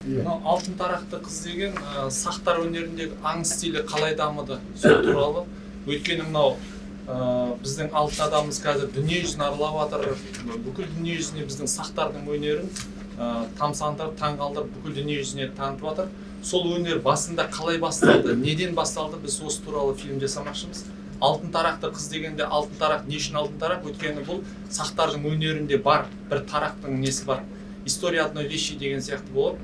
Мынау «Алтын тарақты қыз» деген сақтар өнеріндегі аң стилі қалай дамыды, сол туралы. Өйткені мынау біздің алтын адамымыз қазір дүние жүзін аралап жатыр, бүкіл дүние жүзіне біздің сақтардың өнерін тамсандырып, таңғалдырып, бүкіл дүние жүзіне танытып жатыр. Сол өнер басында қалай басталды, неден басталды, біз осы туралы фильм жасамақшымыз. «Алтын тарақты қыз» дегенде, алтын тарақ не үшін алтын тарақ? Өйткені бұл сақтардың өнерінде бар бір тарақтың несі бар, история одной вещи деген сияқты болады.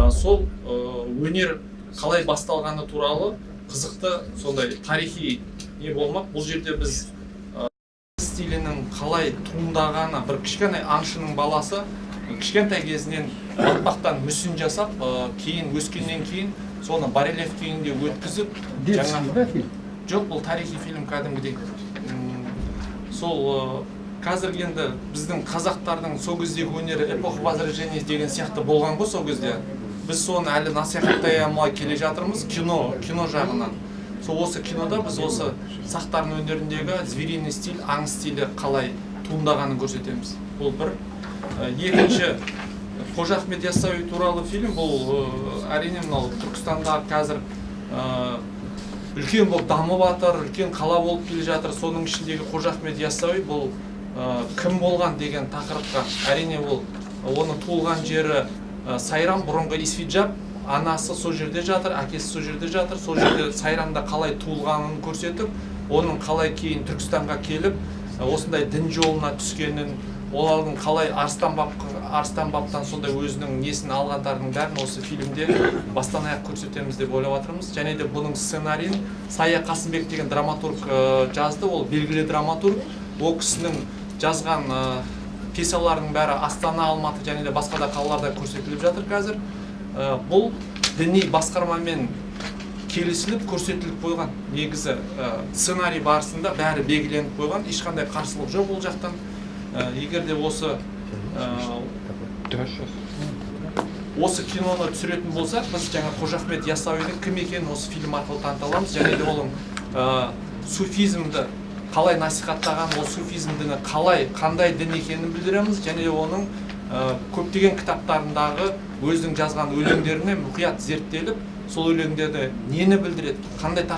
Сол өнер қалай басталғаны туралы қызықты сондай тарихи не болмақ. Бұл жерде біз стилінің қалай туындағаны, бір кішкене аңшының баласы кішкентай кезінен батпақтан мүсін жасап, кейін өскеннен кейін соны барельеф күйінде өткізіп. Детский, да, фильм? Жоқ, бұл тарихи фильм кәдімгідей. Сол қазіргі енді біздің қазақтардың сол кездегі өнері, эпоха Возрождения деген сияқты болған ғой сол кезде. Біз соны әлі насихаттай алмай келе жатырмыз кино жағынан. Сол осы кинода біз осы сақтардың өнеріндегі звериный стиль, аң стилі қалай туындағанын көрсетеміз. Бұл бір. Екінші Қожа Ахмет Яссауи туралы фильм. Бұл әрине, мынау Түркістанда қазір үлкен болып дамып жатыр, үлкен қала болып келе жатыр. Соның ішіндегі Қожа Ахмет Яссауи бұл кім болған деген тақырыпқа. Әрине, ол оның туылған жері Сайрам, бұрынғы Исфиджаб. Анасы сол жерде жатыр, әкесі сол жерде жатыр. Сол жерде, Сайрамда қалай туылғанын көрсетіп, оның қалай кейін Түркістанға келіп, осындай дін жолына түскенін, олардың қалай Арыстан бабтан сондай өзінің несін алғандарының бәрін осы фильмде бастан аяқ көрсетеміз деп ойлап жатырмыз. Және де бұның сценарийін Сая Қасымбек деген драматург жазды. Ол белгілі драматург. Ол кісінің жазған пьесаларының бәрі Астана, Алматы және де басқа да қалаларда көрсетіліп жатыр қазір. Бұл діни басқармамен келісіліп, көрсетіліп қойған. Негізі сценарий барысында бәрі белгіленіп қойған, ешқандай қарсылық жоқ ол жақтан. Егер де осы киноны түсіретін болсақ, біз жаңа Қожа Ахмет Яссауидің кім екенін осы фильм арқылы таныта аламыз және де оның суфизмді қалай насихаттаған, ол суфизм діні қалай, қандай дін екенін білдіреміз және де оның көптеген кітаптарындағы өзінің жазған өлеңдеріне мұқият зерттеліп, сол өлеңдерді нені білдіреді, қандай тақырып